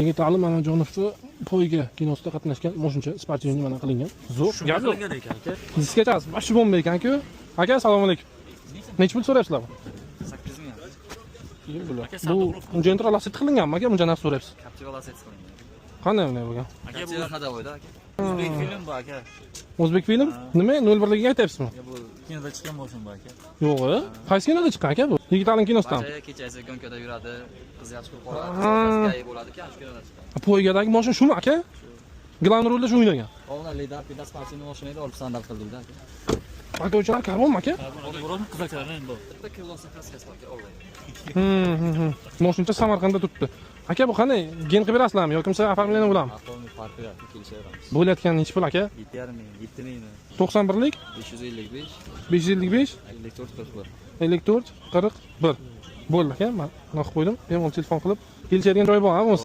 Yigitali Mamajonovni "Poyga" kinosida qatnashgan moshincha спортивный mana qilingan. Zo'r. Shunga Gap yo'q. qilingan ekan, aka. Diskachasi вообще bomba ekan-ku. Aka, assalomu alaykum. Necha pul so'rayapsizlar? 8 ming. Bular. Aka, Bu Gentra Lacetti qilinganmi, aka? Buncha narsa so'rayapsiz. Captiva Lacetti qilingan. Qanday bunday bo'lgan? Aka, bu Captiva ходовой da, aka. O'zbek film bu, aka. O'zbek film? Nima? 01 ligiga aytyapsizmi? Ya, bu kinoda chiqqan bo'lsin bu, aka. Yo'q, e? Qaysi kinoda chiqqan, aka, bu? Yigitalining kinosidan. Bacha kechasi гонка da yuradi, qiz yaxshi ko'rib qoladi, gay bo'ladi ekan, shu kinoda chiqqan. Poygadagi mashina shumi, aka? Главный rolda shu o'ynagan. Oldin Lida pida спортивный mashina edi, olib standart qildikda, aka. Haydovchilar karbonmi, aka? Birovmi qizilchalarni endi bu. Bitta крыло si краска si bor, aka, oldi. Moshincha Samarqandda turibdi. Aka, bu qanday? Ген qilib berasizlarmi yoki bo'lmasa оформление bo'ladimi? Оформление farqi yo'q, kelishaveramiz. Bo'layotgan nechi pul, aka? 7,5 ming, 7 mingmi? 91lik. 555. 555. 54 41. 54 41. Bo'ldi, aka, man bunaqa qilib qo'ydim. Bemalol telefon qilib kelishadigan joyi bor, ha, bo'lmasa.